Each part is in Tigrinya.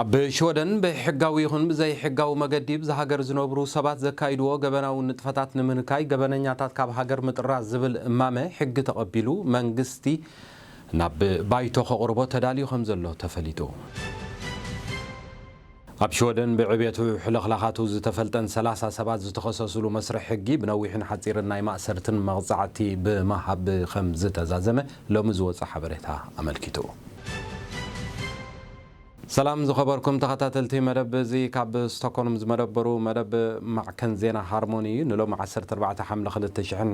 ኣብ ሽወደን ብሕጋዊ ይኹን ብዘይሕጋዊ መገዲ ብዛ ሃገር ዝነብሩ ሰባት ዘካይድዎ ገበናዊ ንጥፈታት ንምንካይ ገበነኛታት ካብ ሃገር ምጥራዝ ዝብል እማመ ሕጊ ተቐቢሉ መንግስቲ ናብ ባይቶ ከቕርቦ ተዳልዩ ከም ዘሎ ተፈሊጡ። ኣብ ሽወደን ብዕቤቱ ሕልኽላኻቱ ዝተፈልጠን ሰላሳ ሰባት ዝተኸሰሱሉ መስርሕ ሕጊ ብነዊሕን ሓጺርን ናይ ማእሰርትን መቕጻዕቲ ብምሃብ ከም ዝተዛዘመ ሎሚ ዝወጸ ሓበሬታ ኣመልኪቱ። ሰላም ዝኸበርኩም ተኸታተልቲ መደብ፣ እዚ ካብ ስቶክሆልም ዝመደበሩ መደብ ማዕከን ዜና ሃርሞኒ እዩ። ንሎሚ ዓሰርተ ኣርባዕተ ሓምለ ክልተ ሽሕን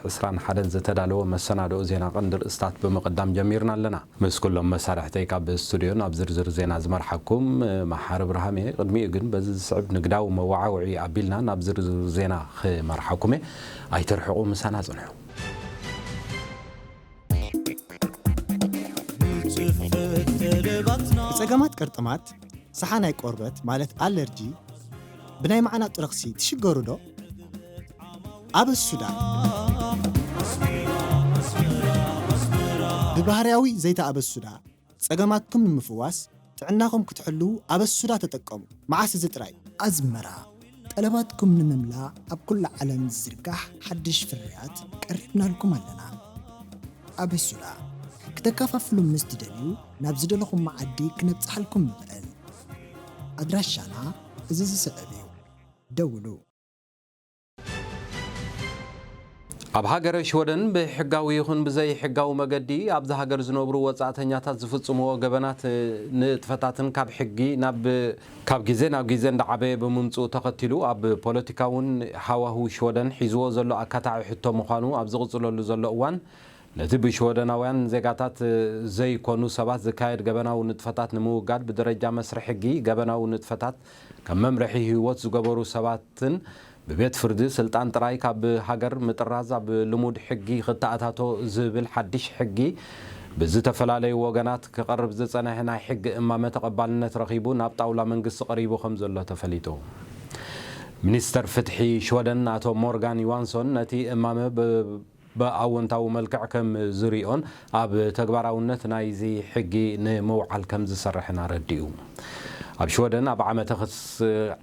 ዕስራን ሓደን ዝተዳለወ መሰናድኦ ዜና ቀንዲ ርእስታት ብምቕዳም ጀሚርና ኣለና። ምስ ኩሎም መሳርሕተይ ካብ ስቱድዮ ናብ ዝርዝር ዜና ዝመርሓኩም መሓሪ ብርሃም እየ። ቅድሚኡ ግን በዚ ዝስዕብ ንግዳዊ መወዓውዒ ኣቢልና ናብ ዝርዝር ዜና ክመርሓኩም እየ። ኣይትርሕቑ፣ ምሳና ጽንሑ። ጸገማት ቅርጥማት፣ ሰሓ ናይ ቆርበት ማለት ኣለርጂ፣ ብናይ መዓናጡ ረኽሲ ትሽገሩ ዶ? ኣበሱዳ። ብባህርያዊ ዘይታ ኣበሱዳ ጸገማትኩም ንምፍዋስ ጥዕናኹም ክትሕልዉ ኣበሱዳ ተጠቀሙ። መዓስ እዚ ጥራይ? ኣዝመራ፣ ጠለባትኩም ንምምላእ ኣብ ኩላ ዓለም ዝዝርጋሕ ሓድሽ ፍርያት ቀሪብናልኩም ኣለና። ኣበሱዳ፣ ክተከፋፍሉ ምስ ትደልዩ ናብ ዝደለኹም መዓዲ ክነብጽሓልኩም ንኽእል። ኣድራሻና እዚ ዝስዕብ እዩ። ደውሉ። ኣብ ሃገረ ሽወደን ብሕጋዊ ይኹን ብዘይሕጋዊ መገዲ ኣብዛ ሃገር ዝነብሩ ወጻእተኛታት ዝፍጽምዎ ገበናት ንጥፈታትን ካብ ሕጊ ናብ ካብ ግዜ ናብ ግዜ እንዳዓበየ ብምምጽኡ ተኸቲሉ ኣብ ፖለቲካውን ሃዋሁ ሽወደን ሒዝዎ ዘሎ ኣካታዒ ሕቶ ምዃኑ ኣብ ዝቕጽለሉ ዘሎ እዋን ነቲ ብሽወደናውያን ዜጋታት ዘይኮኑ ሰባት ዝካየድ ገበናዊ ንጥፈታት ንምውጋድ ብደረጃ መስርሕ ሕጊ ገበናዊ ንጥፈታት ከም መምርሒ ህይወት ዝገበሩ ሰባትን ብቤት ፍርዲ ስልጣን ጥራይ ካብ ሃገር ምጥራዝ ኣብ ልሙድ ሕጊ ክተኣታቶ ዝብል ሓድሽ ሕጊ ብዝተፈላለዩ ወገናት ክቐርብ ዝጸንሐ ናይ ሕጊ እማመ ተቐባልነት ረኺቡ ናብ ጣውላ መንግስቲ ቀሪቡ ከም ዘሎ ተፈሊጡ። ሚኒስተር ፍትሒ ሽወደን ኣቶ ሞርጋን ዮዋንሶን ነቲ እማመ ብ ብኣወንታዊ መልክዕ ከም ዝሪኦን ኣብ ተግባራውነት ናይዚ ሕጊ ንምውዓል ከም ዝሰርሕን ኣረዲኡ። ኣብ ሽወደን ኣብ ዓመተ ክስ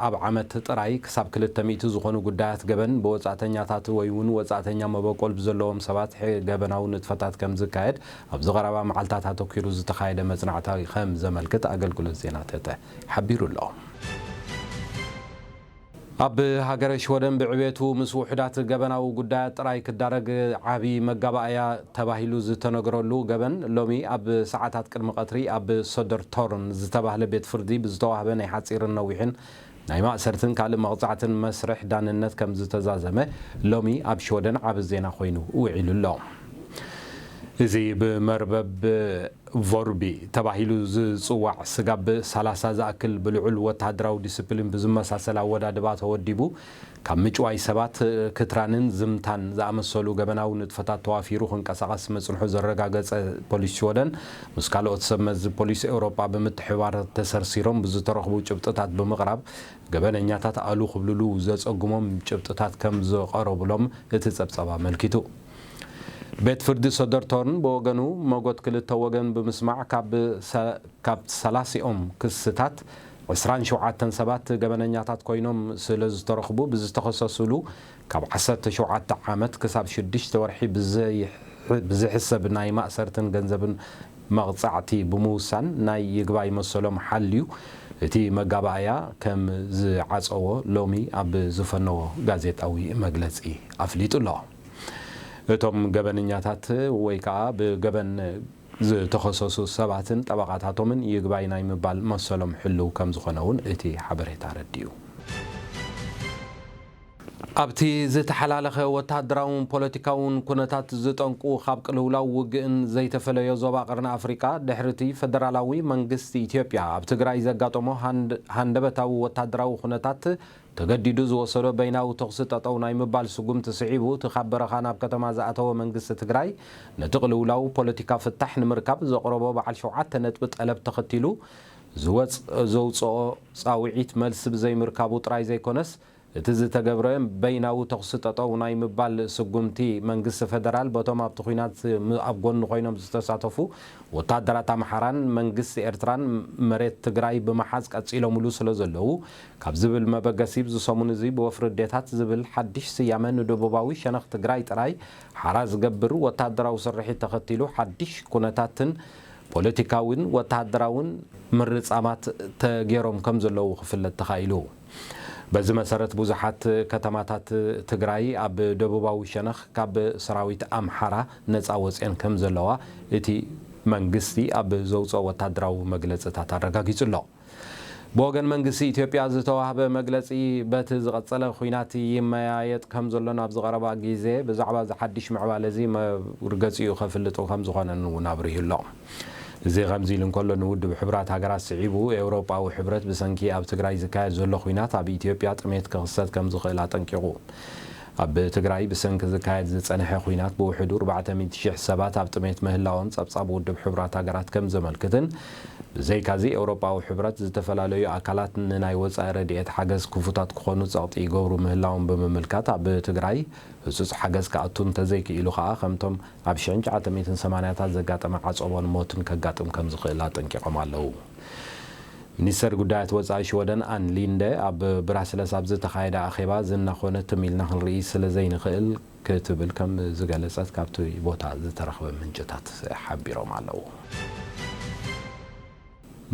ኣብ ዓመት ጥራይ ክሳብ ክልተ ሚእቲ ዝኾኑ ጉዳያት ገበን ብወጻእተኛታት ወይ እውን ወጻእተኛ መበቆል ብዘለዎም ሰባት ገበናዊ ንጥፈታት ከም ዝካየድ ኣብዚ ቀረባ መዓልታት ኣተኲሩ ዝተኻየደ መጽናዕታዊ ከም ዘመልክት ኣገልግሎት ዜና ተተ ሓቢሩ ኣሎ። ኣብ ሃገረ ሽወደን ብዕቤቱ ምስ ውሑዳት ገበናዊ ጉዳያት ጥራይ ክዳረግ ዓቢ መጋባእያ ተባሂሉ ዝተነግረሉ ገበን ሎሚ ኣብ ሰዓታት ቅድሚ ቀትሪ ኣብ ሶደርቶርን ዝተባህለ ቤት ፍርዲ ብዝተዋህበ ናይ ሓጺርን ነዊሕን ናይ ማእሰርትን ካልእ መቕጻዕትን መስርሕ ዳንነት ከም ዝተዛዘመ ሎሚ ኣብ ሽወደን ዓቢ ዜና ኮይኑ ውዒሉ ኣሎ። እዚ ብመርበብ ቮርቢ ተባሂሉ ዝጽዋዕ ስጋብ ሰላሳ ዝኣክል ብልዑል ወተሃደራዊ ዲስፕሊን ብዝመሳሰል ኣወዳድባ ተወዲቡ ካብ ምጭዋይ ሰባት፣ ክትራንን ዝምታን ዝኣመሰሉ ገበናዊ ንጥፈታት ተዋፊሩ ክንቀሳቐስ ምጽንሑ ዘረጋገጸ ፖሊስ ሽወደን ምስ ካልኦት ሰብ መዚ ፖሊስ ኤውሮጳ ብምትሕብባር ተሰርሲሮም ብዝተረኽቡ ጭብጥታት ብምቕራብ ገበነኛታት ኣሉ ክብልሉ ዘጸግሞም ጭብጥታት ከም ዝቐረቡሎም እቲ ጸብጻብ ኣመልኪቱ። ቤት ፍርዲ ሶደርቶርን ብወገኑ መጎት ክልተ ወገን ብምስማዕ ካብ ሰ- ካብ ሰላሲኦም ክስታት ዕስራን ሸውዓተን ሰባት ገበነኛታት ኮይኖም ስለ ዝተረኽቡ ብዝተኸሰሱሉ ካብ ዓሰርተ ሸውዓተ ዓመት ክሳብ ሽዱሽተ ወርሒ ብዘይሕ- ብዝሕሰብ ናይ ማእሰርትን ገንዘብን መቕጻዕቲ ብምውሳን ናይ ይግባይ መሰሎም ሓልዩ እቲ መጋባእያ ከም ዝዓጸዎ ሎሚ ኣብ ዝፈነዎ ጋዜጣዊ መግለጺ ኣፍሊጡ ኣሎ። እቶም ገበነኛታት ወይ ከዓ ብገበን ዝተኸሰሱ ሰባትን ጠበቓታቶምን ይግባይ ናይ ምባል መሰሎም ሕልው ከም ዝኾነ እውን እቲ ሓበሬታ ኣረዲኡ። ኣብቲ ዝተሓላለኸ ወተሃደራውን ፖለቲካውን ኩነታት ዝጠንቁ ካብ ቅልውላው ውግእን ዘይተፈለዮ ዞባ ቀርኒ ኣፍሪቃ ድሕሪ እቲ ፈደራላዊ መንግስቲ ኢትዮጵያ ኣብ ትግራይ ዘጋጠሞ ሃንድ- ሃንደበታዊ ወተሃደራዊ ኩነታት ተገዲዱ ዝወሰዶ በይናዊ ተኹሲ ጠጠው ናይ ምባል ስጉምቲ ስዒቡ እቲ ካብ በረኻ ናብ ከተማ ዝኣተወ መንግስቲ ትግራይ ነቲ ቅልውላው ፖለቲካ ፍታሕ ንምርካብ ዘቕረቦ በዓል ሸውዓተ ነጥቢ ጠለብ ተኸቲሉ ዝወፅ- ዘውፅኦ ፃውዒት መልሲ ብዘይምርካቡ ጥራይ ዘይኮነስ እቲ ዝተገብረ በይናዊ ተኹሲ ጠጠው ናይ ምባል ስጉምቲ መንግስቲ ፌደራል በቶም ኣብቲ ኲናት ም-፣ ኣብ ጎኒ ኮይኖም ዝተሳተፉ ወታደራት ኣምሓራን መንግስቲ ኤርትራን መሬት ትግራይ ብምሓዝ ቀጺሎምሉ ስለ ዘለዉ፣ ካብ ዝብል መበገሲ፣ እዚ ሰሙን እዚ ብወፍሪ ኣዴታት ዝብል ሓድሽ ስያመ ንደቡባዊ ሸነኽ ትግራይ ጥራይ ሓራ ዝገብር ወታደራዊ ስርሒት ተኸቲሉ ሓድሽ ኩነታትን ፖለቲካውን ወታደራውን ምርጻማት ተገይሮም ከም ዘለዉ ክፍለጥ ተኻኢሉ። በዚ መሰረት፣ ብዙሓት ከተማታት ትግራይ ኣብ ደቡባዊ ሸነኽ ካብ ሰራዊት ኣምሓራ ነጻ ወጽኤን ከም ዘለዋ እቲ መንግስቲ ኣብ ዘውጽኦ ወታደራዊ መግለጽታት ኣረጋጊጹ ኣሎ። ብወገን መንግስቲ ኢትዮጵያ ዝተዋህበ መግለጺ፣ በቲ ዝቐጸለ ኲናት ይመያየጥ ከም ዘሎን ኣብ ዝቐረባ ግዜ ብዛዕባ እዚ ሓድሽ ምዕባለ እዚ መርገጺኡ ከፍልጡ ከም ዝኾነን እውን ኣብሪሁ ኣሎ። እዚ ከምዚ ኢሉ እንከሎ፣ ንውድብ ሕቡራት ሃገራት ስዒቡ፣ ኤውሮጳዊ ሕብረት ብሰንኪ ኣብ ትግራይ ዝካየድ ዘሎ ኲናት ኣብ ኢትዮጵያ ጥሜት ክኽሰት ከም ዝኽእል ኣጠንቂቑ። ኣብ ትግራይ ብሰንኪ ዝካየድ ዝጸንሐ ኲናት ብውሕዱ ኣርባዕተ ሚእቲ ሺሕ ሰባት ኣብ ጥሜት ምህላዎም ጸብጻብ ውድብ ሕቡራት ሃገራት ከም ዘመልክትን፣ ብዘይካዚ ኤውሮጳዊ ሕብረት ዝተፈላለዩ ኣካላት ንናይ ወጻኢ ረድኤት ሓገዝ ክፉታት ክኾኑ ጸቕጢ ይገብሩ ምህላዎም ብምምልካት፣ ኣብ ትግራይ ህጹጽ ሓገዝ ክኣቱ እንተዘይክኢሉ ከኣ ከምቶም ኣብ ሽሕን ትሽዓተ ሚእትን ሰማንያታት ዘጋጠመ ዓጸቦን ሞትን ከጋጥም ከም ዝኽእል ኣጠንቂቖም ኣለዉ። ሚኒስተር ጉዳያት ወጻኢ ሽወደን ኣን ሊንደ ኣብ ብራስለስ ኣብ ዝተኻየደ ኣኼባ፣ ዝና ኮነ ትም ኢልና ክንርኢ ስለ ዘይንኽእል ክትብል ከም ዝገለጸት ካብቲ ቦታ ዝተረኽበ ምንጭታት ሓቢሮም ኣለዉ።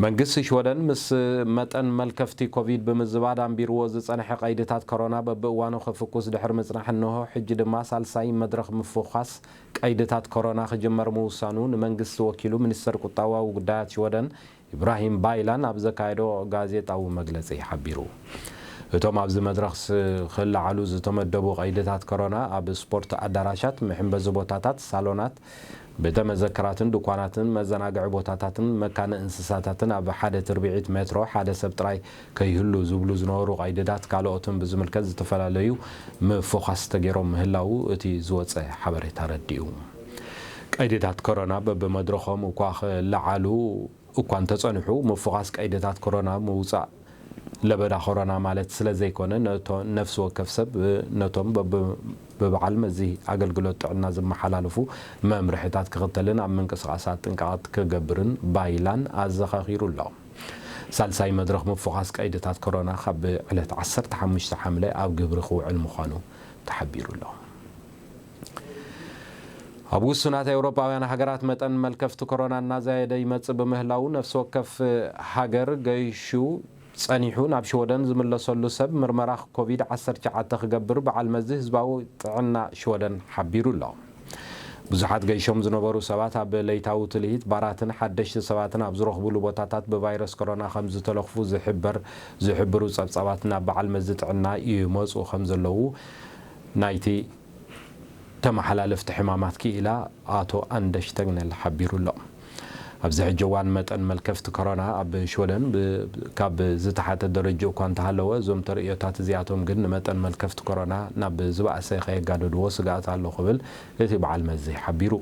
መንግስቲ ሽወደን ምስ መጠን መልከፍቲ ኮቪድ ብምዝባድ ኣንቢርዎ ዝጸንሐ ቀይድታት ኮሮና በብእዋኑ ክፍኩስ ድሕሪ ምጽናሕ፣ እንሆ ሕጂ ድማ ሳልሳይ መድረኽ ምፍዃስ ቀይድታት ኮሮና ክጅመር ምውሳኑ ንመንግስቲ ወኪሉ ሚኒስተር ቁጠባዊ ጉዳያት ሽወደን ኢብራሂም ባይላን ኣብ ዘካየዶ ጋዜጣዊ መግለጺ ሓቢሩ። እቶም ኣብዚ መድረኽ ስ-፣ ክለዓሉ ዝተመደቡ ቀይድታት ኮሮና ኣብ ስፖርት ኣዳራሻት፣ መሐንበዚ ቦታታት፣ ሳሎናት፣ ቤተ መዘክራትን ድኳናትን፣ መዘናግዒ ቦታታትን መካነ እንስሳታትን ኣብ ሓደ ትርብዒት ሜትሮ ሓደ ሰብ ጥራይ ከይህሉ ዝብሉ ዝነበሩ ቀይድታት ካልኦትን ብዝምልከት ዝተፈላለዩ ምፍዃስ ተገይሮም ምህላዉ እቲ ዝወጸ ሓበሬታ ኣረዲኡ። ቀይድታት ኮሮና በብመድረኾም እኳ ክለዓሉ እኳ እንተጸንሑ፣ ምፍዃስ ቀይድታት ኮሮና ምውጻእ ለበዳ ኮሮና ማለት ስለ ዘይኮነ፣ ነቶ-፣ ነፍሲ ወከፍ ሰብ ነቶም በብ-፣ ብበዓል መዚ ኣገልግሎት ጥዕና ዝመሓላለፉ መምርሕታት ክኽተልን ኣብ ምንቅስቓሳት ጥንቃቐት ክገብርን ባይላን ኣዘኻኺሩ ኣሎ። ሳልሳይ መድረኽ ምፍዃስ ቀይድታት ኮሮና ካብ ዕለት ዓሰርተ ሓሙሽተ ሓምለ ኣብ ግብሪ ክውዕል ምዃኑ ተሓቢሩ ኣሎ። ኣብ ውሱናት ኤውሮጳውያን ሃገራት መጠን መልከፍቲ ኮሮና እናዛየደ ይመጽእ ብምህላዉ፣ ነፍሲ ወከፍ ሃገር ገይሹ ጸኒሑ ናብ ሽወደን ዝምለሰሉ ሰብ ምርመራ ኮቪድ ዓሰርተ ትሽዓተ ክገብር በዓል መዚ ህዝባዊ ጥዕና ሽወደን ሓቢሩ ኣሎ። ብዙሓት ገይሾም ዝነበሩ ሰባት ኣብ ለይታዊ ትልሂት፣ ባራትን ሓደሽቲ ሰባትን ኣብ ዝረኽቡሉ ቦታታት ብቫይረስ ኮሮና ከም ዝተለኽፉ ዝሕበር፣ ዝሕብሩ ጸብጻባት ናብ በዓል መዚ ጥዕና ይመጹ ከም ዘለዉ ናይቲ ተመሓላለፍቲ ሕማማት ክኢላ ኣቶ ኣንደሽ ተግነል ሓቢሩ ኣሎ። ኣብዚ ሕጂ እዋን መጠን መልከፍቲ ኮሮና ኣብ ሽወደን ብ-፣ ካብ ዝተሓተ ደረጃ እኳ እንተሃለወ፣ እዞም ተርእዮታት እዚኣቶም ግን ንመጠን መልከፍቲ ኮሮና ናብ ዝበኣሰ ከየጋድድዎ ስግኣት ኣሎ ክብል እቲ በዓል መዚ ሓቢሩ።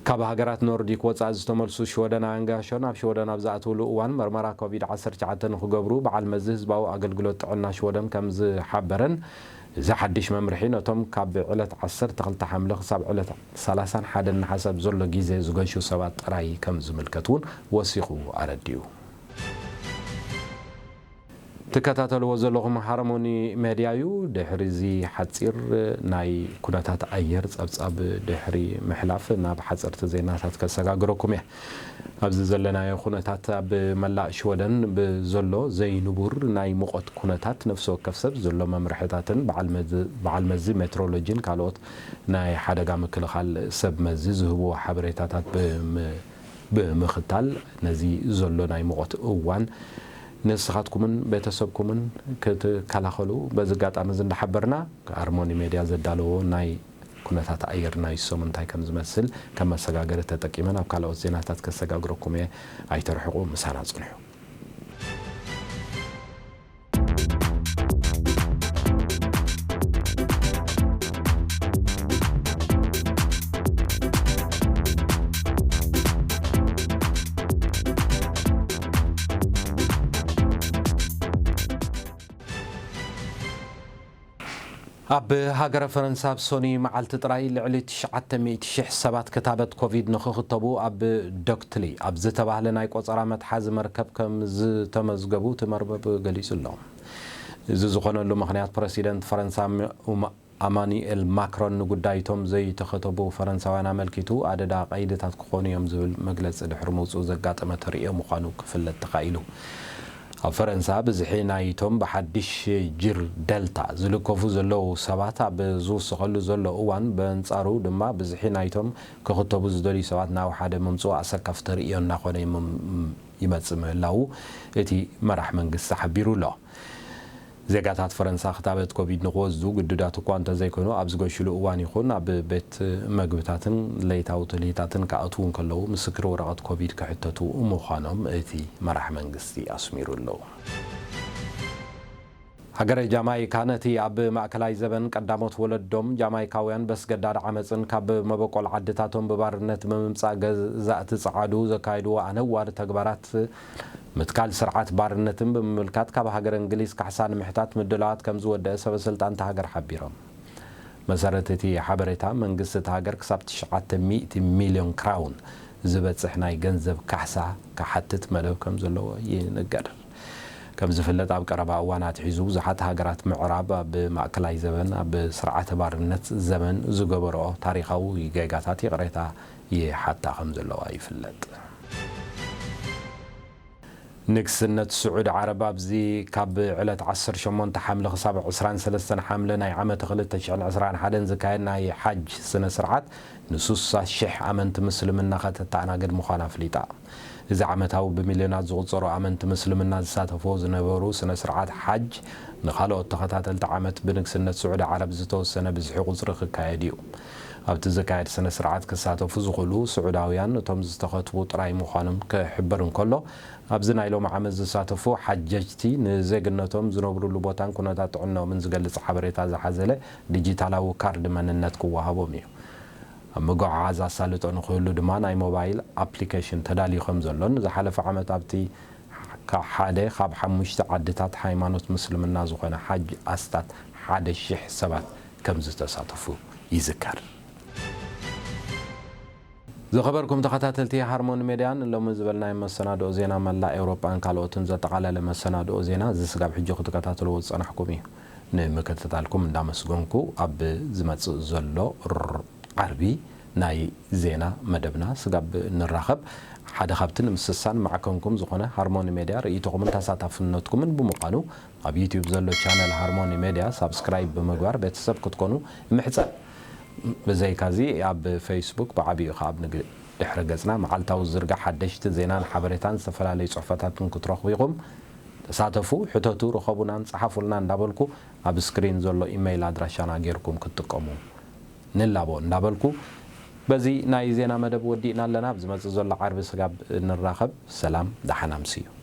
ካብ ሃገራት ኖርዲክ ወጻኢ ዝተመልሱ ሽወደናውያን ገያሾ ናብ ሽወደን ኣብ ዝኣትውሉ እዋን መርመራ ኮቪድ ዓሰርተ ትሽዓተ ንክገብሩ በዓል መዚ ህዝባዊ ኣገልግሎት ጥዕና ሽወደን ከም ዝሓበረን፣ እዚ ሓድሽ መምርሒ ነቶም ካብ ዕለት ዓሰርተ ክልተ ሓምለ ክሳብ ዕለት ሰላሳን ሓደን ነሓሰ ኣብ ዘሎ ግዜ ዝገሹ ሰባት ጥራይ ከም ዝምልከት እውን ወሲኹ ኣረዲኡ። ትከታተልዎ ዘለኹም ሃርሞኒ ሜድያ እዩ። ድሕሪ እዚ ሓጺር ናይ ኩነታት ኣየር ጸብጻብ ድሕሪ ምሕላፍ፣ ናብ ሓጸርቲ ዜናታት ከሰጋግረኩም እየ። ኣብዚ ዘለናዮ ኩነታት፣ ኣብ መላእ ሽወደን ብዘሎ ዘይንቡር ናይ ሙቐት ኩነታት፣ ነፍሲ ወከፍ ሰብ ዘሎ መምርሕታትን በዓል መዚ፣ በዓል መዚ ሜትሮሎጂን ካልኦት ናይ ሓደጋ ምክልኻል ሰብ መዚ ዝህብዎ ሓበሬታታት ብም-፣ ብምኽታል፣ ነዚ ዘሎ ናይ ሙቐት እዋን ንስኻትኩምን ቤተሰብኩምን ክትከላኸሉ በዚ ኣጋጣሚ እዚ እንዳሓበርና፣ ሃርሞኒ ሜድያ ዘዳለዎ ናይ ኩነታት ኣየር ናይ ሰሙን እንታይ ከም ዝመስል ከም መሰጋገሪ ተጠቂመ ናብ ካልኦት ዜናታት ከሰጋግረኩም እየ። ኣይተርሕቑ፣ ምሳና ጽንሑ። ኣብ ሃገረ ፈረንሳ ኣብ ሶኒ መዓልቲ ጥራይ ልዕሊ ትሽዓተ ሚእቲ ሽሕ ሰባት ክታበት ኮቪድ ንኽኽተቡ ኣብ ዶክትሊ ኣብ ዝተባህለ ናይ ቆጸራ መትሓዚ መርከብ ከም ዝተመዝገቡ እቲ መርበብ ገሊጹ ኣሎ። እዚ ዝኾነሉ ምኽንያት ፕረሲደንት ፈረንሳ ም-፣ ኡማ-፣ ኣማኑኤል ማክሮን ንጉዳይ እቶም ዘይተኸተቡ ፈረንሳውያን ኣመልኪቱ ኣደዳ ቀይድታት ክኾኑ እዮም ዝብል መግለጺ ድሕሪ ምውጽኡ ዘጋጠመ ተርእዮ ምዃኑ ክፍለጥ ተኻኢሉ። ኣብ ፈረንሳ ብዝሒ ናይቶም ብሓድሽ ጅር ደልታ ዝልከፉ ዘለዉ ሰባት ኣብ ዝውስኸሉ ዘሎ እዋን፣ በንጻሩ ድማ ብዝሒ ናይቶም ክኽተቡ ዝደልዩ ሰባት ናብ ሓደ ምምጽኡ ኣሰካፊ ተርእዮ እናኾነ ይም-፣ ይመጽእ ምህላዉ እቲ መራሕ መንግስቲ ሓቢሩ ኣሎ። ዜጋታት ፈረንሳ ክታበት ኮቪድ ንኽወስዱ ግዱዳት እኳ እንተዘይኮኑ፣ ኣብ ዝገሽሉ እዋን ይኹን ኣብ ቤት መግብታትን ለይታዊ ትልሂታትን ክኣትዉ እንከለዉ ምስክር ወረቐት ኮቪድ ክሕተቱ ምዃኖም እቲ መራሕ መንግስቲ ኣስሚሩ ኣሎ። ሃገረ ጃማይካ ነቲ ኣብ ማእከላይ ዘበን ቀዳሞት ወለዶም ጃማይካውያን በስገዳድ ዓመጽን ካብ መበቆል ዓድታቶም ብባርነት ብምምጻእ ገዛእቲ ጸዓዱ ዘካየድዎ ኣነዋሪ ተግባራት ምትካል ስርዓት ባርነትን ብምምልካት ካብ ሃገረ እንግሊዝ ካሕሳ ንምሕታት ምድላዋት ከም ዝወደአ ሰበ ስልጣን እታ ሃገር ሓቢሮም። መሰረት እቲ ሓበሬታ መንግስቲ እታ ሃገር ክሳብ ትሽዓተ ሚእቲ ሚልዮን ክራውን ዝበጽሕ ናይ ገንዘብ ካሕሳ ክሓትት መደብ ከም ዘለዎ ይንገር። ከም ዝፍለጥ ኣብ ቀረባ እዋን ኣትሒዙ ብዙሓት ሃገራት ምዕራብ ኣብ ማእከላይ ዘበን ኣብ ስርዓተ ባርነት ዘመን ዝገበረኦ ታሪኻዊ ጌጋታት ይቕሬታ ይሓታ ከም ዘለዋ ይፍለጥ። ንግስነት ስዑድ ዓረብ ኣብዚ ካብ ዕለት ዓሰርተ ሸሞንተ ሓምለ ክሳብ ዕስራን ሰለስተን ሓምለ ናይ ዓመተ ክልተ ሽሕን ዕስራን ሓደን ዝካየድ ናይ ሓጅ ስነ ስርዓት ንስሳ ሽሕ ኣመንቲ ምስልምና ከተተኣናግድ ምዃና ኣፍሊጣ። እዚ ዓመታዊ ብሚልዮናት ዝቑጸሩ ኣመንቲ ምስልምና ዝሳተፍዎ ዝነበሩ ስነ ስርዓት ሓጅ ንኻልኦት ተኸታተልቲ ዓመት ብንግስነት ስዑድ ዓረብ ዝተወሰነ ብዝሒ ቁጽሪ ክካየድ እዩ። ኣብቲ ዝካየድ ስነ ስርዓት ክሳተፉ ዝኽእሉ ስዑዳውያን እቶም ዝተኸትቡ ጥራይ ምዃኖም ክሕበር እንከሎ፣ ኣብዚ ናይ ሎሚ ዓመት ዝሳተፉ ሓጀጅቲ ንዜግነቶም፣ ዝነብሩሉ ቦታን ኩነታት ጥዕናኦምን ዝገልጽ ሓበሬታ ዝሓዘለ ዲጂታላዊ ካርድ መንነት ክወሃቦም እዩ። ኣብ መጓዓዓዚ ኣሳልጦ ንኽህሉ ድማ ናይ ሞባይል ኣፕሊኬሽን ተዳልዩ ከም ዘሎን ዝሓለፈ ዓመት ኣብቲ ካብ ሓደ ካብ ሓሙሽተ ዓድታት ሃይማኖት ምስልምና ዝኾነ ሓጅ ኣስታት ሓደ ሽሕ ሰባት ከም ዝተሳተፉ ይዝከር። ዝኸበርኩም ተኸታተልቲ ሃርሞኒ ሜድያ፣ ንሎሚ ዝበልናዮ መሰናድኦ ዜና መላእ ኤውሮጳን ካልኦትን ዘጠቓለለ መሰናድኦ ዜና እዚ ስጋብ ሕጂ ክትከታተልዎ ዝጸናሕኩም እዩ። ንምክትታልኩም እንዳመስገንኩ፣ ኣብ ዝመጽእ ዘሎ ር-፣ ዓርቢ ናይ ዜና መደብና ስጋብ ንራኸብ፣ ሓደ ካብቲ ንምስሳን ማዕከንኩም ዝኾነ ሃርሞኒ ሜድያ ርእይቶኹምን ተሳታፍነትኩምን ብምዃኑ፣ ኣብ ዩትዩብ ዘሎ ቻነል ሃርሞኒ ሜድያ ሳብስክራይብ ብምግባር ቤተሰብ ክትኮኑ እምሕጸን። ብዘይካዚ ኣብ ፌስቡክ ብዓቢኡ ከኣ ኣብ ንግ-፣ ድሕረ ገጽና መዓልታዊ ዝርጋሕ ሓደሽቲ ዜናን ሓበሬታን ዝተፈላለዩ ጽሑፋታትን ክትረኽቡ ኢኹም። ተሳተፉ፣ ሕተቱ፣ ርኸቡናን ጸሓፉልና እንዳበልኩ ኣብ ስክሪን ዘሎ ኢመይል ኣድራሻና ጌርኩም ክትጥቀሙ ንላቦ እንዳበልኩ በዚ ናይ ዜና መደብ ወዲእና ኣለና። ኣብ ዝመጽእ ዘሎ ዓርቢ ስጋብ ንራኸብ ሰላም ደሓን ኣምስዩ።